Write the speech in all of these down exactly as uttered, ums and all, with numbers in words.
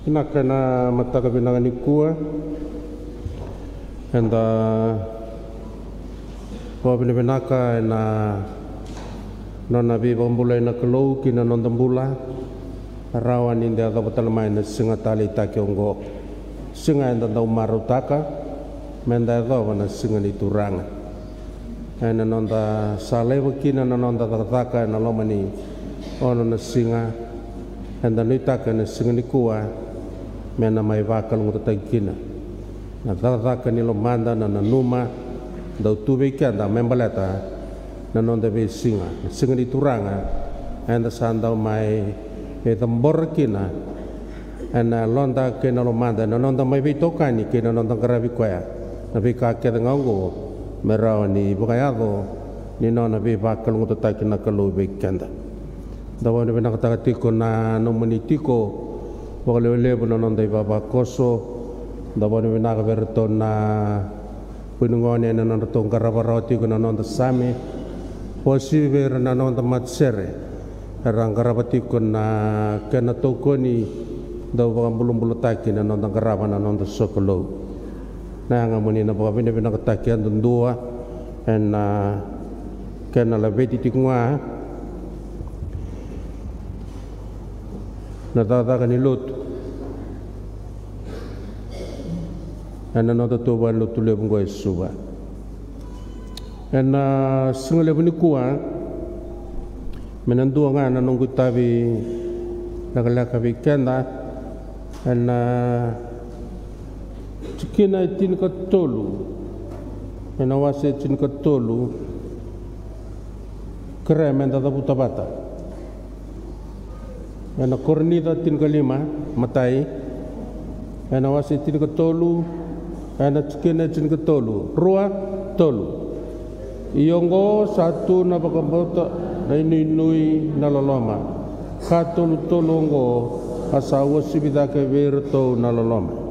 Vinaka ena mataka vinaka nikua. Eda vakavinavinaka ena nona veivakabulai na Kalou ki na noda bula. Rawa ni da yacova tale mai na siga taleitaki oqo. Siga eda dau marautaka meda yacova na siga ni Turaga. Ena noda sa laiva kina na noda cakacaka ena loma ni ono na siga, eda nuitaka ena siga nikua me na mai vakalougatataki kina na cakacaka ni lomada, na nanuma dau tu vei keda me baleta na noda veisiga, na siga ni Turaga eda sa dau mai cabora kina ena yaloda kei na lomada, ena noda mai veitokani kei na noda qaravi koya. Na veika kece ga oqo me rawa ni vakayaco ni nona veivakalougatataki na Kalou vei keda. Da vakavinavinakataka tiko na nomuni tiko vakalevulevu na noda ivavakoso. Da vakavinavinaka vei iratou na vunigone ena nodratou qarava rawa tiko na noda same. Vakauasivi vei ira na noda matasere era qarava tiko na kena tokoni dau vakabulabulataki na noda qarava na noda sokalou. Na yaga mo ni na vakavinavinakataki yadudua ena kena laveti tiko ga na cakacaka ni lotu ena noda tou valenilotu levu oqo e Suva. Ena siga levu nikua, me na dua ga na noqu itavi lekaleka vei keda ena tikina e tinikatolu, ena wase e tinikatolu. Kerea meda cavuta vata. Ena Korinica tinikalima, matai, ena wase tinikatolu, ena tikina e tinikatolu, rua, tolu. Ia oqo sa tu na vakabauta, na inuinui, na loloma. Ka tolutolu oqo, a sa uasivi cake vei iratou na loloma.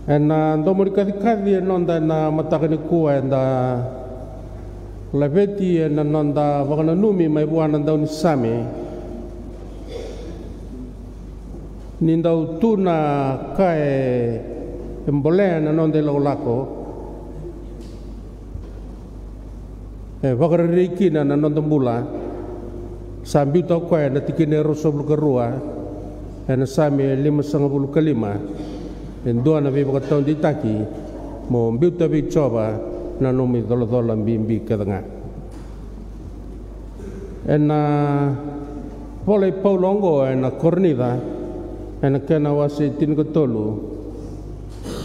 Ena domo ni kacikaci e noda ena mataka nikua, eda laveti ena noda vakananumi mai vua na daunisame ni dau tu na ka e bolea na noda ilakolako, e vakarerei kina na noda bula. Sa biuta o koya ena tikina e ruasagavulu ka rua ena Same e limasagavulu ka lima, e dua na veivakataudeitaki: mo biuta vei Jiova na nomu icolacola bibi kece ga. Ena vola i Paula oqo ena Korinica, ena kena wase tinikatolu,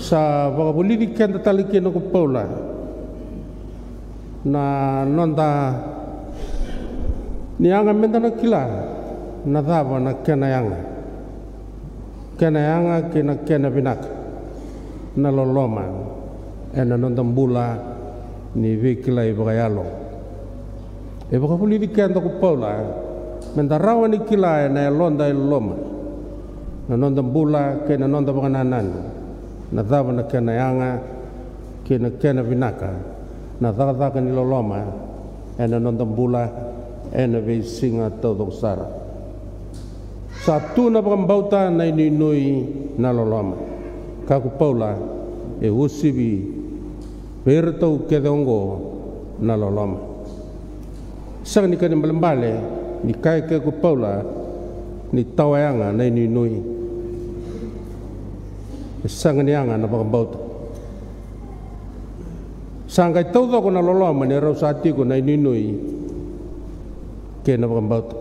sa vakavulici keda tale kina ko Paula na noda, ni yaga meda na kila na cava na kena yaga, kena yaga kei na kena vinaka, na loloma ena noda bula ni veikilai vakayalo. E vakavulici keda ko Paula meda rawa ni kila ena yaloda e loloma, na noda bula kei na noda vakanananu, na cava na kena yaga kei na kena vinaka, na cakacaka ni loloma ena noda bula ena veisiga taucoko sara. Sa tu na vakabauta, na inuinui, na loloma. Kaya ko Paula, e uasivi vei iratou kece oqo na loloma. Sega ni ka ni balebale ni kaya kei ko Paula ni tawa yaga na inuinui. E sega ni yaga na vakabauta. Sa qai taucoko na loloma ni rau sa tiko na inuinui kei na vakabauta.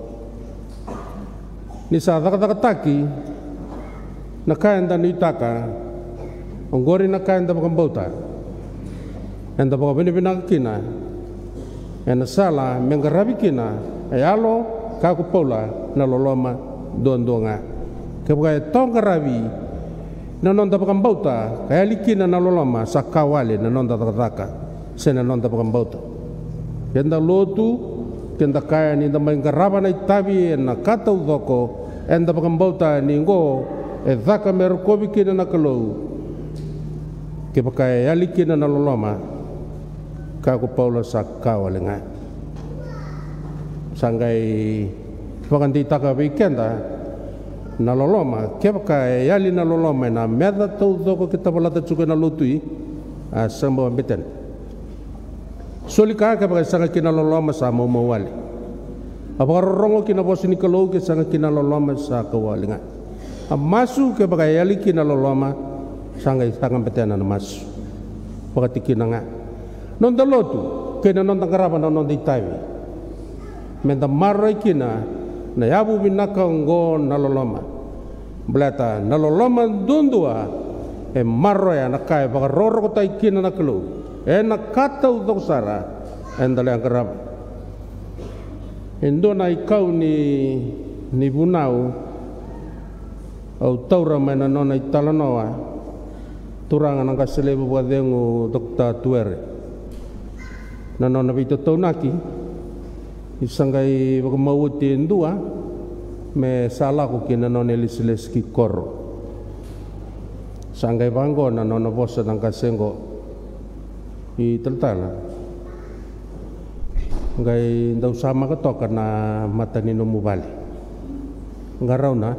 Ni sa cakacakataki na ka eda nuitaka, oqori na ka eda vakabauta, eda vakavinavinaka kina ena sala me qaravi kina e yalo, kaya ko Paula, na loloma duadua ga. Kevaka e toqaravi na noda vakabauta ka yali kina na loloma, sa ka wale na noda cakacaka se na noda vakabauta. Keda lotu, keda kaya ni da mai qarava na itavi ena ka taucoko, eda vakabauta ni oqo e caka me rokovi kina na Kalou. Kevaka e yali kina na loloma, Kaya ko Paula sa ka wale ga. Sa qai vakadeitaka vei keda na loloma, kevaka e yali na loloma ena meca taucoko keta valata tiko ena lotu i, a sega bau betena. Soli ka kevaka e sega kina na loloma sa maumau wale. A vakarorogo kina vosa ni Kalou ke sega kina na loloma sa kau wale ga. A masu kevaka e yali kina na loloma sa qai saga betena na masu. Vakatikina ga noda lotu kei na noda qarava na noda itavi. Meda maroroi kina na yavu vinaka oqo na loloma. Baleta na loloma duadua e maroroya na ka e vakarokorokotaki kina na Kalou ena ka taucoko sara eda lai qarava. E dua na ikau ni, ni vunau au taura mai na nona italanoa turaga na qase levu vakacegu Dokta Tuere. Na nona veitataunaki ni sa qai vakamau oti e dua me sa lako ki na nona ilesilesi ki koro. Sa qai vaqo na nona vosa na qase qo. I talatala, qai dau samaka toka na mata ni nomu vale. Qarauna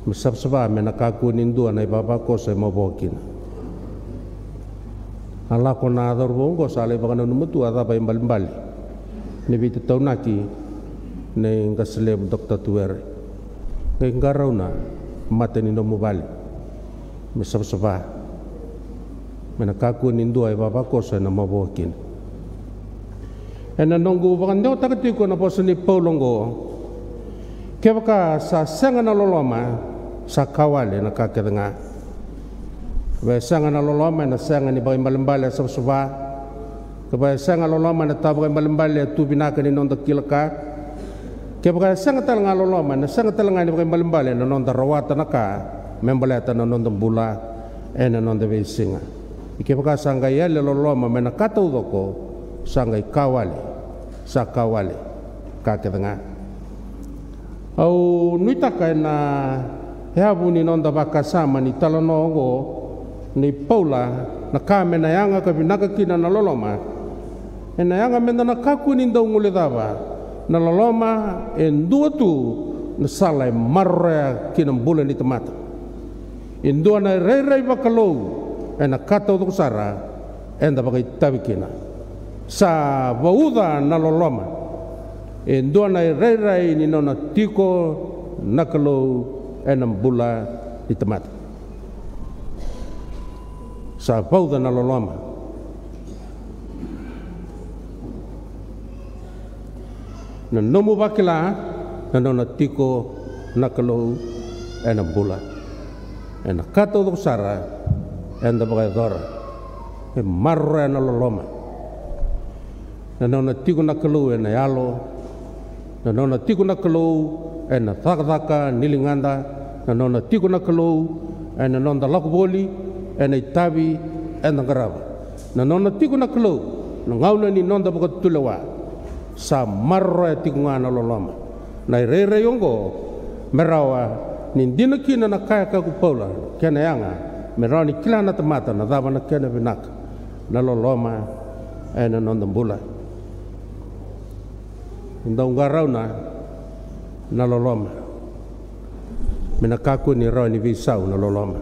me savasava me na kakua ni dua na ivavakoso e mavoa kina. A lako na cauravou oqo sa lai vakananuma tu a cava ibalebale ni veitataunaki nei qase levu Dokta Tuere. Qai qarauna mata ni nomu vale me savasava me na kakua ni dua e vavakoso ena mavoa kina. Ena noqu vakadewataka tiko na vosa ni Paula oqo, kevaka sa sega na loloma sa ka wale na ka kece ga. Kevaka e sega na loloma ena sega ni vakaibalebale e savasava. Kevaka e sega loloma ena tau vakaibalebale e tu vinaka ni noda kila ka. Kevaka e sega tale ga loloma ena sega tale ga ni vakaibalebale na noda rawata na ka me baleta na noda bula ena noda veisiga. Ia kevaka sa qai yali loloma me na ka taucoko sa qai ka wale, sa ka wale ka kece ga. Au nuitaka ena yavu ni noda vakasama ni talanoa oqo nei Paula na ka me na yaga ka vinaka kina na loloma. Ena yaga meda na kakua ni dau guilecava na loloma e dua tu na sala e maroroya kina bula ni tamata. E dua na irairai vakalou ena ka taucoko sara eda vakaitavi kina. Sa vauca na loloma. E dua na irairai ni nona tiko na Kalou ena bula ni tamata. Sa vauca na loloma. Na nomu vakila na nona tiko na Kalou ena bula. Ena ka taucoko sara eda vakayacora e maroroya na loloma. Na nona tiko na Kalou ena yalo. Na nona tiko na Kalou ena cakacaka ni ligada. Na nona tiko na Kalou ena noda lako voli ena itavi eda qarava. Na nona tiko na Kalou na gauna ni noda vakatulewa. Sa maroroya tiko ga na loloma. Na irairai oqo me rawa ni dina kina na ka e kaya ko Paula, kena yaga me rawa ni kila na tamata na cava na kena vinaka na loloma ena noda bula. Dau qarauna na loloma me na kakua ni rawa ni veisau na loloma.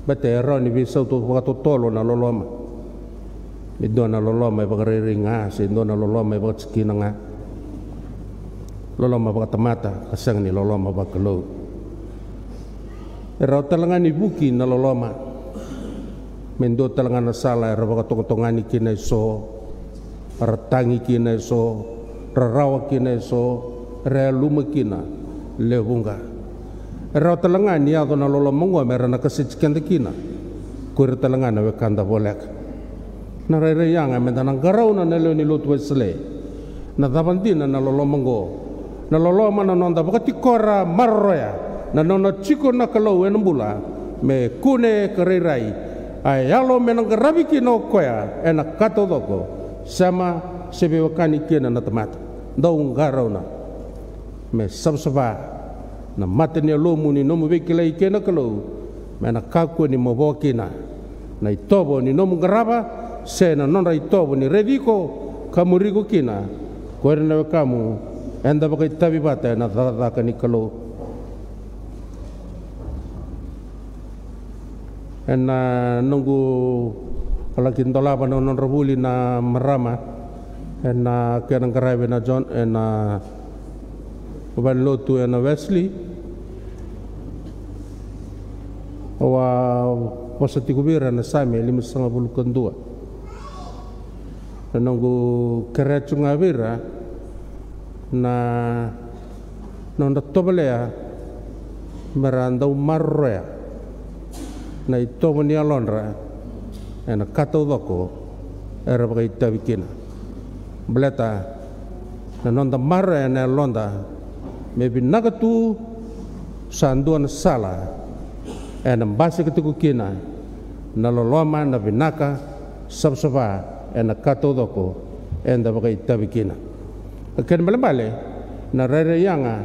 Baleta e rawa ni veisau vakatotolo na loloma. E dua na loloma e vakarairai ga se dua na loloma e vakatikina ga. Loloma vakatamata ka sega ni loloma vakalou. E rawa tale ga ni vuki na loloma me dua tale ga na sala era vakatokatokani kina eso, ra tagi kina eso, ra rawa kina eso, ra yaluma kina lewe vuqa. E rawa tale ga ni yaco na loloma oqo me ra na kaseti keda kina ko ira tale ga na wekada voleka. Na rairai yaga me da na qarauna na lewe ni lotu Wesele. Na cava dina na loloma oqo? Na loloma na noda vakatikora maroroya na nona tiko na Kalou ena bula, me kune ka rairai a yalo me na qaravi kina o koya ena ka taucoko, sema se veiwekani kina na tamata. Dau qarauna me savasava na mata ni yalomu ni nomu veikilai kei na Kalou, me na kakua ni mavoa kina na itovo ni nomu qarava se na nodra itovo ni raici iko ka muri iko kina, ko ira na wekamu eda vakaitavi vata ena cakacaka ni Kalou. Ena noqu laki dolava na nodra vuli na marama ena kena qaravi na John ena valenilotu ena Wesley. Au a vosa tiko vei ira na Same limasagavulu ka dua. Na noqu kerea tu ga vei ira na nodra tovolea me ra dau maroroya na itovo ni yalodra ena ka taucoko era vakaitavi kina. Baleta na noda maroroya na yaloda me vinaka tu, sa dua na sala ena basika tiko kina na loloma, na vinaka, savasava ena ka taucoko eda vakaitavi kina. Kena ibalebale, na rairai yaga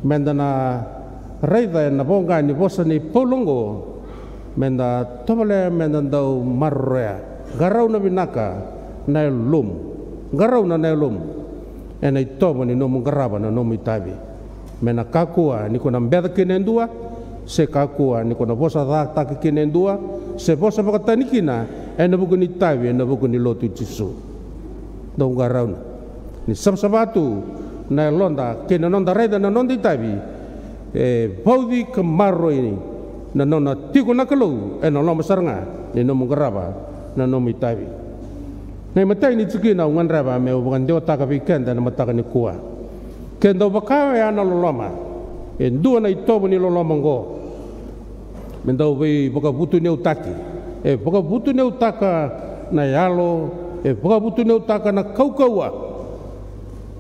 meda na raica ena voqa ni vosa nei Paula oqo, meda tovolea meda dau maroroya, qarauna vinaka na yalomu, qarauna na yalomu ena itovo ni nomu qarava na nomu itavi. Me na kakua ni ko na beca kina e dua, se kakua ni ko na vosa cataka kina e dua, se vosa vakatani kina ena vuku ni itavi, ena vuku ni lotu i Jisu. Dau qarauna ni savasava tu na yaloda kei na noda raica na noda itavi, e vauci ka maroroi na nona tiko na Kalou ena loma sara ga ni nomu qarava na nomu itavi. Na imatai ni tikina au gadreva meu vakadewataka vei keda ena mataka nikua. Ke dau vaka oya na loloma, e dua na itovo ni loloma oqo. Me dau veivakavutuniyaucaki, e vakavutuniyaucaka na yalo, e vakavutuniyaucaka na kaukauwa.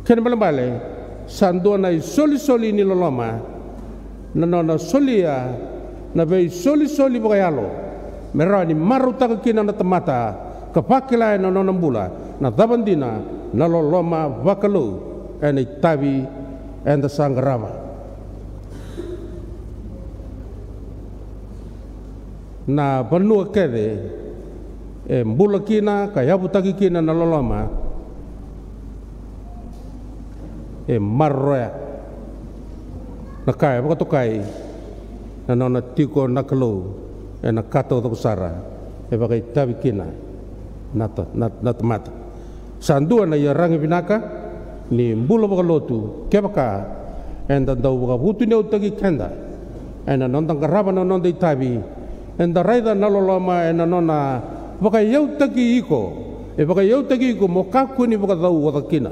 Kena ibalebale, sa dua na isolisoli ni loloma na nona solia na veisolisoli vakayalo me rawa ni marautaka kina na tamata ka vakila ena nona bula na cava dina na loloma vakalou ena itavi eda sa qarava. Na vanua kece e bula kina ka yavutaki kina na loloma, e maroroya na ka e vakatokai na nona tiko na Kalou ena ka taucoko sara e vakaitavi kina na ta-, na, na tamata. Sa dua na iyaragi vinaka ni bula vakalotu kevaka eda dau vakavutuniyautaki keda ena noda qarava na noda itavi, eda raica na loloma ena nona vakaiyautaki iko, e vakaiyautaki iko mo kakua ni vakacauoca kina.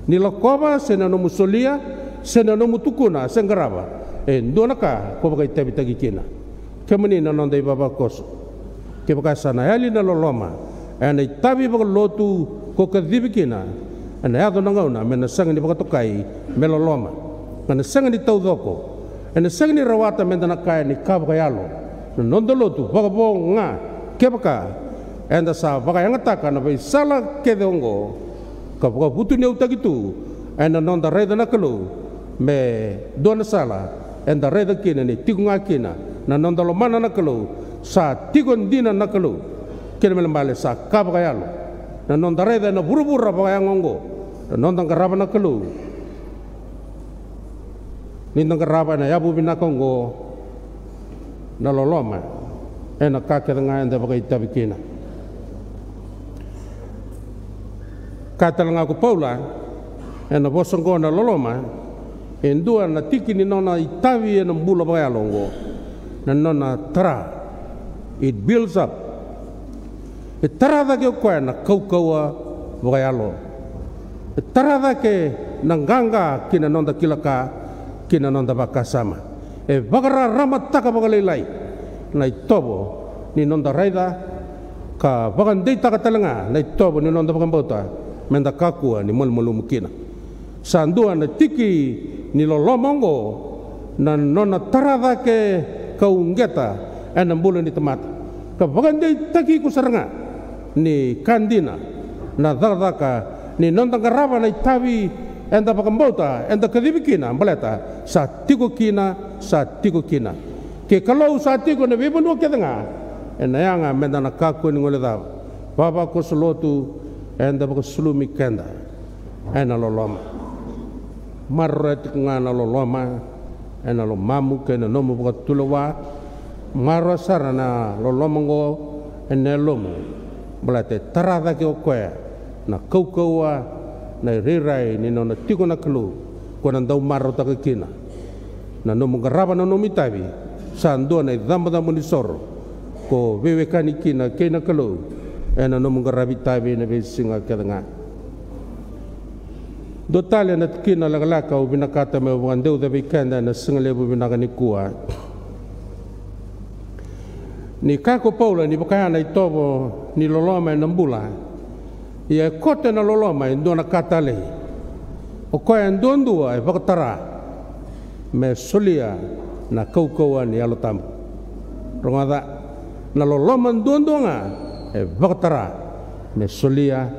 Ni lakova se na nomu solia se na nomu tukuna se qarava, e dua na ka ko vakaitavitaki kina. Kemuni na noda ivavakoso, kevaka sa na yali na loloma ena itavi vakalotu ko kacivi kina, ena yaco na gauna me na sega ni vakatokai me loloma, ka na sega ni taucoko. Ena sega ni rawata meda na kaya ni ka vakayalo na noda lotu vakavo ga kevaka eda sa vakayagataka na veisala kece oqo ka vakavutuniyautaki tu ena noda raica na Kalou me dua na sala eda raica kina ni tiko ga kina na noda lomana na Kalou. Sa tiko dina na Kalou. Kena ibalebale sa ka vakayalo na noda raica ena vuravura vakayago oqo na noda qarava na Kalou. Ni da qarava ena yavu vinaka oqo na loloma ena ka kece ga eda vakaitavi kina. Kaya tale ga ko Paula ena vosa oqo na loloma e dua na tiki ni nona itavi ena bula vakayalo oqo, na nona tara. It builds up. E tara cake o koya na kaukauwa vakayalo. E tara cake na qaqa ki na noda kila ka, ki na noda vakasama. E vakararamataka vakalailai na itovo ni noda raica ka vakadeitaka tale ga na itovo ni noda vakabauta meda kakua ni malumalumu kina. Sa dua na tiki ni loloma oqo na nona tara cake ka uqeta ena bula ni tamata ka vakadeitaki iko sara ga ni ka dina na cakacaka ni noda qarava na itavi eda vakabauta, eda kacivi kina, baleta sa tiko kina, sa tiko kina. Ke Kalou sa tiko ena veivanua kece ga, ena yaga meda na kakua ni guilecava. Vavakoso lotu, eda vakasulumi keda ena loloma. Maroroya tiko ga na loloma ena lomamu kei na nomu vakatulewa. Maroroya sara na loloma oqo ena yalomu, baleta e tara cake o koya na kaukauwa, na irairai ni nona tiko na Kalou, ko na dau marautaka kina na nomu qarava na nomu itavi. Sa dua na icabocabo ni soro ko veiwekani kina kei na Kalou ena nomu qaravi itavi ena veisiga kece ga. Dua tale na tikina lekaleka au vinakata meu vakadeuca vei keda ena siga levu vinaka nikua. Ni kaya ko Paula ni vaka ya na itovo ni loloma ena bula, ia e koto ena loloma e dua na ka talei. O koya e duadua e vakatara me solia na kaukauwa ni Yalo Tabu. Rogoca, na loloma duadua ga e vakatara me solia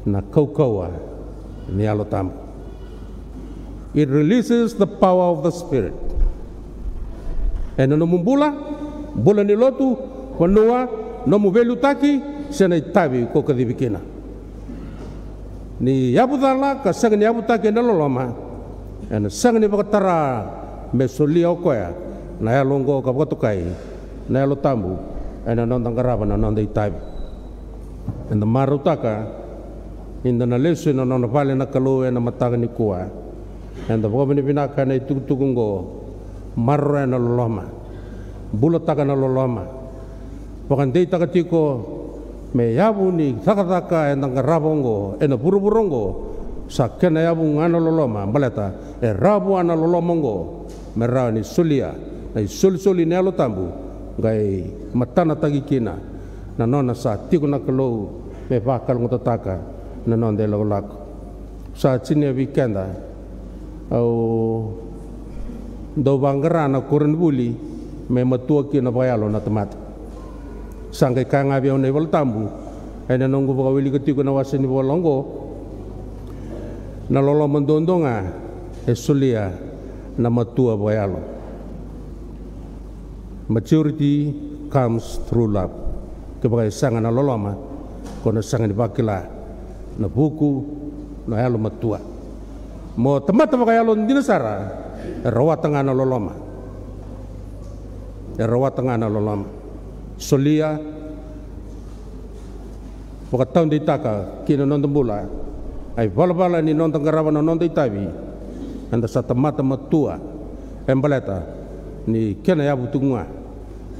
na kaukauwa ni Yalo Tabu. It releases the power of the Spirit. Ena nomu bula, bula ni lotu, vanua, nomu veiliutaki, se na itavi ko kacivi kina. Ni yavu cala ka sega ni yavutaki ena loloma, ena sega ni vakatara me solia o koya na yalo oqo ka vakatokai na Yalo Tabu ena noda qarava na noda itavi. Eda marautaka ni da na lesu ena nona vale na Kalou ena mataka nikua. Eda vakavinavinaka ena itukutuku oqo. Maroroya na loloma. Bulataka na loloma. Vakadeitaka tiko me yavu ni cakacaka eda qarava oqo ena vuravura oqo, sa kena yavu ga na loloma, baleta e rawa vua na loloma oqo me rawa ni solia na isolisoli ni Yalo Tabu, qai matanataki kina na nona sa tiko na Kalou me vakalougatataka na noda ilakolako. Sa tinia vei keda, au dau vaqara na koronivuli me matua kina vakayalo na tamata. Sa qai kaya ga vei au na iVola Tabu ena noqu vakawilika tiko na wase ni vola oqo, na loloma duadua ga e solia na matua vakayalo. Maturity comes through love. Kevaka e sega na loloma, ko na sega ni vakila na vuku, na yalomatua. Mo tamata vakayalo dina sara, e rawata ga na loloma. E rawata ga na loloma. Solia, vakataudeitaka ki na noda bula, a ivalavala ni noda qarava na noda itavi, eda sa tamata matua, e baleta ni kena yavu tiko ga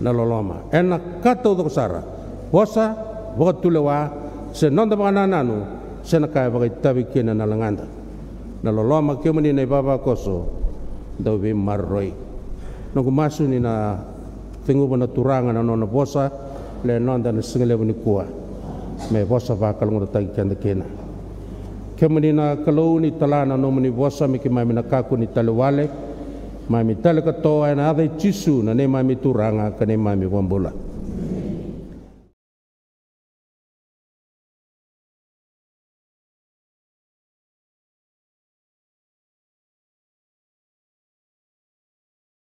na loloma. Ena ka taucoko sara, vosa, vakatulewa, se noda vakanananu, se na ka e vakaitavi kina na lagada. Na loloma, kemuni na ivavakoso, dau veimaroroi. Noqu masu ni na ceguva na Turaga na nona vosa, le noda na siga levu nikua, me vosa vakalougatataki keda kina. Kemuni na Kalou, ni tala na nomuni vosa me keimami na kakua ni tale wale, mami tale katoa ena yaca i Jisu na neimami Turaga ka neimami Vakabula.